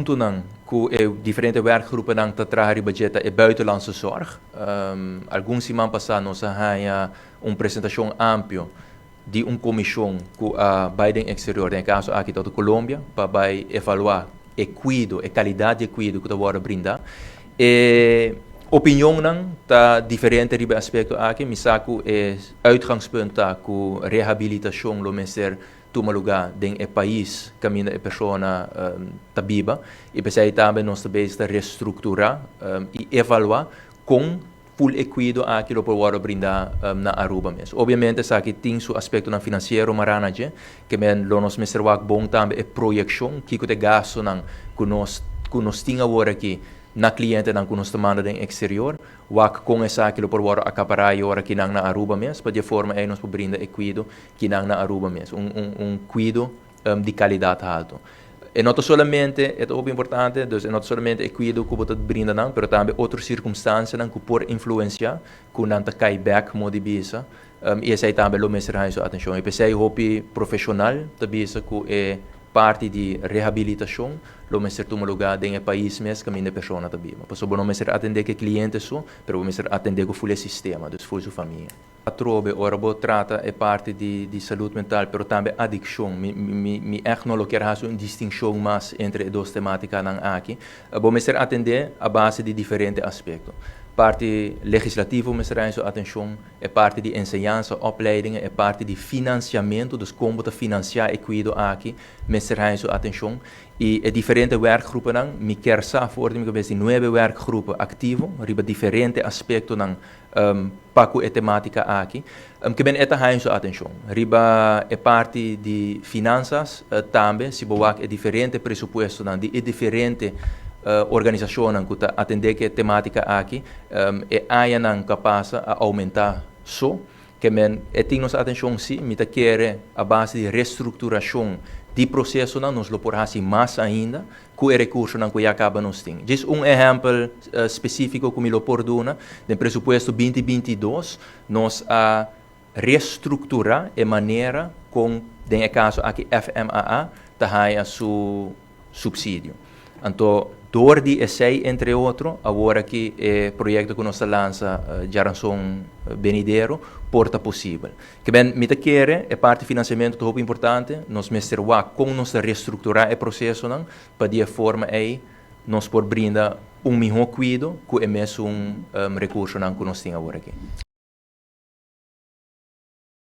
Puntonan ku e diferente werkgroepennan ta traha riba dje ta e buitenlandse zorg. Algun siman pasá nos a haña un presentashon amplio di un komishon ku a bai den eksterior, den e kaso aki ta Colombia, pa bai evaluá e kuido, e kalidat di e kuido ku ta wòrdu brindá. E opinionnan ta diferente riba e aspekto aki. Mi sa ku e uitgangspunt ta ku rehabilitashon lo mester tuma lugá den e pais kaminda e persona ta biba i p'esei tambe nos ta bezig ta restrukturá i evaluá kon ful e kuido aki lo por wòrdu brindá na Aruba mes. Obviamente esaki tin su aspektonan finansiero mará na dje, ke men lo nos mester wak bon tambe e proyekshon, kiko ta e gastunan ku nos tin awor aki na klientenan ku nos ta manda den eksterior, wak kon esaki lo por wòrdu akapará e ora kinan na Aruba mes, pa di e forma ei nos por brinda e kuido kinan na Aruba mes, un kuido di kalidat haltu. E no ta solamente, e ta hopi importante, dus e no ta solamente e kuido ku bo ta brinda nan, pero tambe otro sirkunstansianan ku por influensiá ku nan ta kai bèk moda di bisa, i esei tambe lo mester haña su atenshon. I p'esei hopi profeshonal ta bisa ku e parti di rehabilitashon lo mester tuma lugá den e pais mes kaminda e persona ta biba. Pasobra bo no mester atendé ku e kliente so, pero bo mester atendé ku ful e sistema, dus ful su famia. Atrobe, ora bo trata e parti di salú mental, pero tambe adikshon, mi echt no lo kier hasi un distinshon mas entre e dos temátikanan aki. Bo mester atendé a base di diferente aspekto. Parti legislativo mester haña su atenshon, e parti di enseñansa, opleidingen, e parti di finansiamentu, dus kon bo ta finansiá e kuido aki, mester haña su atenshon. I e diferente werkgroepennan, mi kier sa for di mi kabes di nuebe werkgroepen aktivo riba diferente aspektonan pa ku e temátika aki. Ke men e ta haña su atenshon. Riba e parti di finansas tambe, si bo wak e diferente presupuestonan di e diferente organisashonnan ku ta atendé ku e temátika aki, e añanan ku a pasa a oumentá so. Ke men e tin nos atenshon sí, mi ta kere a base di restrukturashon di prosesonan nos lo por hasi mas ainda ku e rekursonan ku ya kaba nos tin. Djis un ehèmpel spesífiko ku mi lo por duna, den presupuesto 2022 nos a restrukturá e manera kon, den e kaso aki FMAA, ta haña su supsidio. Anto, dor di esei, entre otro, awor aki e proyekto ku nos ta lansa djaranson benidero por ta posibel. Ke men mi ta kere e parti finansiamentu ta hopi importante, nos mester wak kon nos ta restrukturá e prosesonan pa di e forma ei nos por brinda un mihó kuido ku e mesun rekursonan ku nos tin awor aki.